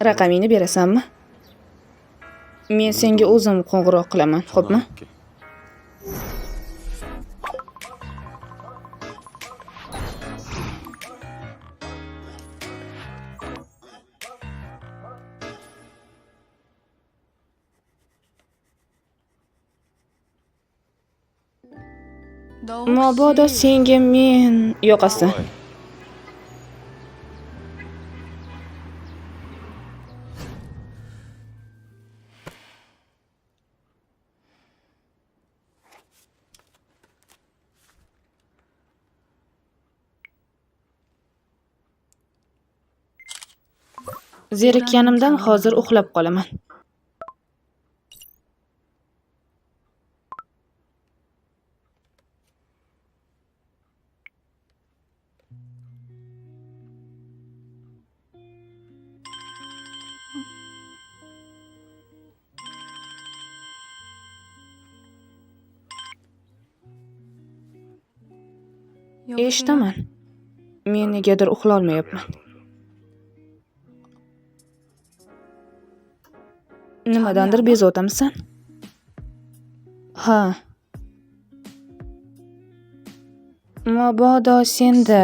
Raqamingni berasanmi? Men senga o'zim qo'ng'iroq qilaman, xo'pmi? Mabodo senga men yoqasan. Zerikkanimdan hozir uxlab qolaman. Eshitaman. Men negadir uxlolmayapman. Nimadandir bezovtamisan? Ha. Mabodo senda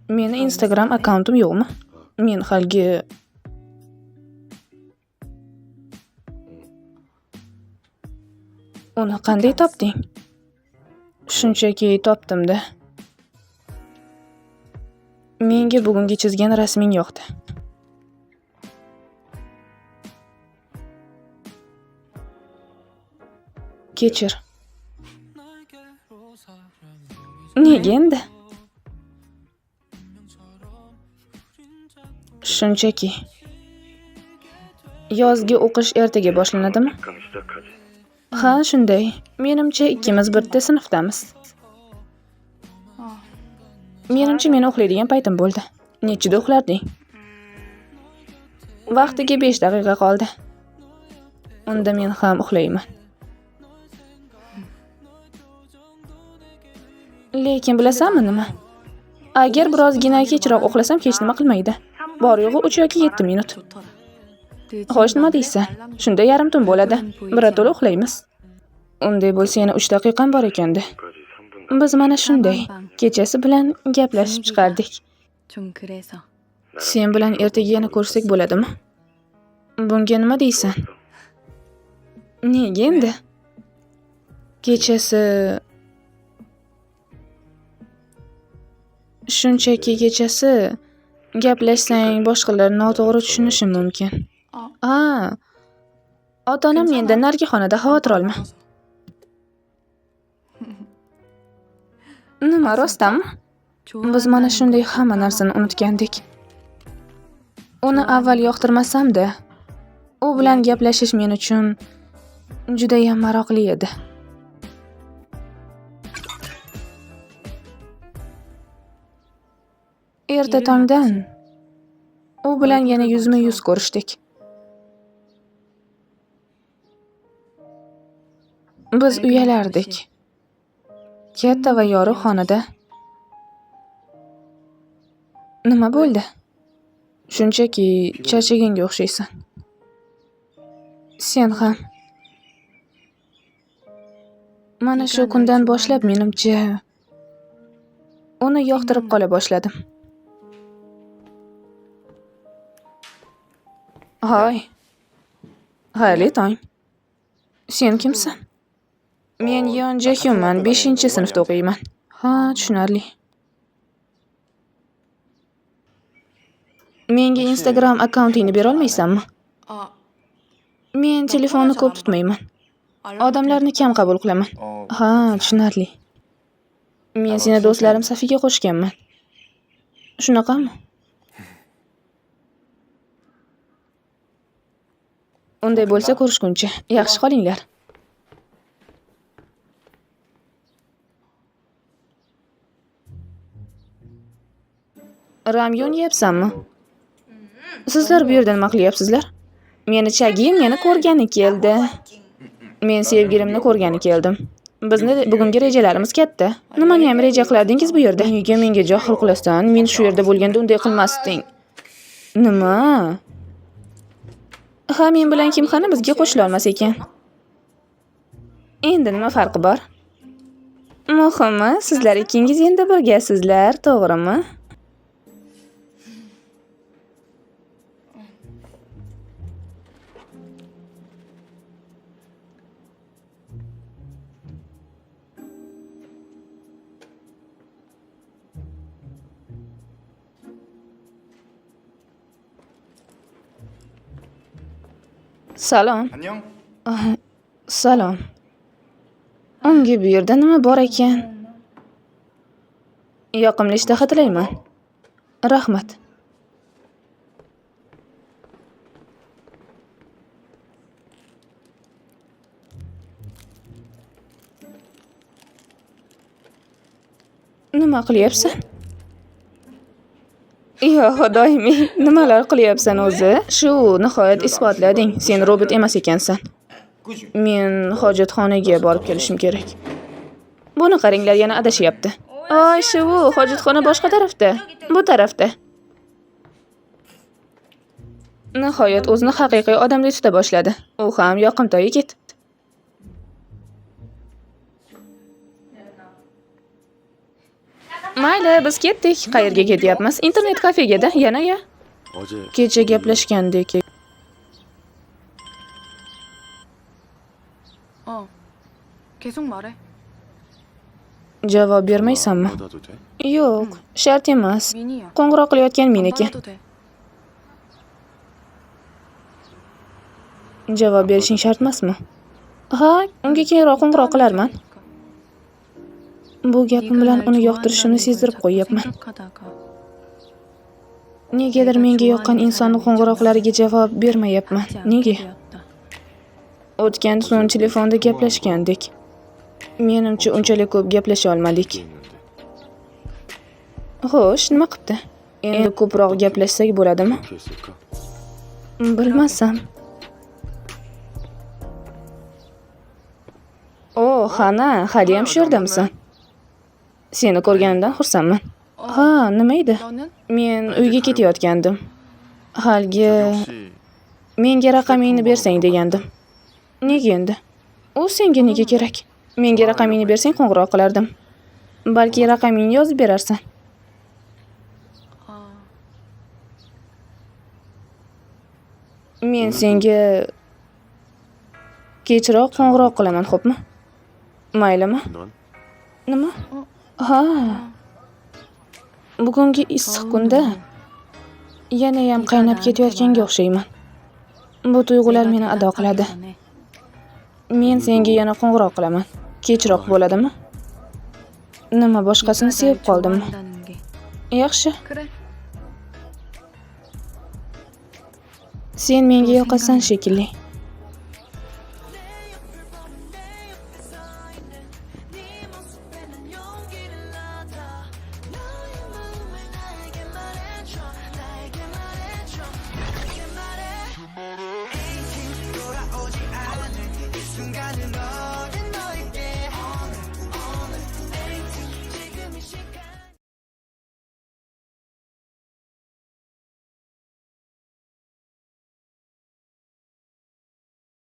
meni Instagram akkauntim yo'qmi? Men haligi Uni qanday topding? Shunchaki topdim-da. Menga bugungi chizgan rasming yoqdi. Kechir. Nega endi? Shunchaki. Yozgi o'qish ertaga boshlanadimi? Ha, shunday. Menimcha ikkimiz bitta sinfdamiz. Menimcha meni uxlaydigan paytim bo'ldi. Nechida uxlarding? Vaqtiga 5 daqiqa qoldi. Unda men ham uxlayman. Lekin bilasanmi nima? Agar birozgina kechroq uxlasam hech nima qilmaydi. Bor yo'g'i 3 yoki 7 minut. Xo'sh, nima deysan? Shunda yarim tun bo'ladi. Birato'la uxlaymiz. Unday bo'lsa yana 3 daqiqam bor ekanda. Biz mana shunday kechasi bilan gaplashib chiqardik. Sen bilan ertaga yana ko'rsak bo'ladimi? Bunga nima deysan? Nega endi? Kechasi shunchaki kechasi gaplashsang boshqalar noto'g'ri tushunishi mumkin. Ha, ota-onam mendan narigi xonada xavotir olma. Nima, rostdanmi? Biz mana shunday hamma narsani unutgandik. Uni avval yoqtirmasam-da, u bilan gaplashish men uchun judayam maroqli edi. Erta tongdan u bilan yana yuzma-yuz ko'rishdik. Biz uyalardik. Katta va yorug' xonada. Nima bo'ldi? Shunchaki charchaganga o'xshaysan. Sen ham. Mana shu kundan boshlab menimcha uni yoqtirib qola boshladim. Hoy. Xayrli tong. Sen kimsan? Men Yon Jahyunman, 5-sinfda o'qiyman. Ha, tushunarli. Menga Instagram akkauntingni bera olmaysanmi? Men telefonni ko'p tutmayman. Odamlarni kam qabul qilaman. Ha, tushunarli. Men seni do'stlarim safiga qo'shganman. Shunaqami? Unday bo'lsa ko'rishguncha. Yaxshi qolinglar. Ramyon yeyapsanmi? Sizlar bu yerda nima qilyapsizlar? Meni chagim meni ko'rgani keldi. Men sevgilimni ko'rgani keldim. Bizni bugungi rejalarimiz katta. Nimani ham reja qilardingiz bu yerda? Nega menga jahl qilasan? Men shu yerda bo'lganda unday qilmasding. Nima? Ha, men bilan Kimxana bizga qo'shila olmas ekan. Endi nima farqi bor? Muhimi, sizlar ikkingiz endi birgasizlar, to'g'rimi? Salom. 안녕. Salom. Unga bu yerda nima bor ekan? Yoqimli ishtaha tilayman. Rahmat. Nima qilyapsan? Yo, xudoyim, nimalar qilyapsan o'zi? Shu, nihoyat isbotlading. Sen robot emas ekansan. 그지? Men hojatxonaga borib kelishim kerak. Buni qaranglar, yana adashyapti. Oy, shu, hojatxona boshqa tarafda. Bu tarafda. Nihoyat o'zini haqiqiy odamdek tuta boshladi. U ham yoqimtoy yigit. Mayli, biz ketdik. Qayerga ketyapmiz? Internet kafega-da, yana ya. 어제 Kecha gaplashgandek. 어. 계속 말해. Javob bermaysanmi? 받아도 돼? Yo'q, shart emas. 민이야. Qo'ng'iroq qilayotgan 안 men ekan. 받아도 돼. Javob berishing shart emasmi? Ha, unga keyinroq qo'ng'iroq qilarman. Bu gapim 네가 bilan 날 uni yoqtirishimni 좋아한다는 걸 sezdirib 자꾸 qo'yyapman. 생각하다가 Negadir 내가 menga yoqqan 좋아하는 insonni 사람의 qo'ng'iroqlariga javob bermayapman. 받지 않게 Nega? 되었다. O'tgan tun telefonda gaplashgandik. Menimcha unchalik ko'p gaplasha olmadik. 게 있는데. Xo'sh, nima qilibdi? Endi ko'proq gaplashsak bo'ladimi? 어떻게 했을까? Bilmasam. O, Xana, haliyam shu yerdamisan? Seni ko'rganimdan xursandman. 어. Ha, nima edi? 너는? Men uyga ketayotgandim. Haligi 혹시 menga raqamingni bersang degandim. Nega endi? U senga nega kerak? Menga raqamingni bersang qo'ng'iroq qilardim. Balki raqamingni yozib berarsan. 아. Men senga kechroq qo'ng'iroq qilaman, xo'pmi? Maylimi? 넌? Nima? Ha. Bugungi issiq kunda yanayam 네가 qaynab 나한테 ketayotganga 말하고 o'xshayman. Bu tuyg'ular 내가 meni ado 대답하기 qiladi. 전에 Men senga yana qo'ng'iroq qilaman. Kechroq bo'ladimi? Nima 네가 boshqasini 날 sevib qoldimmi? 좋아한다는 게. Yaxshi. 그래. Sen menga 또 yoqasan 생각난다. shekilli.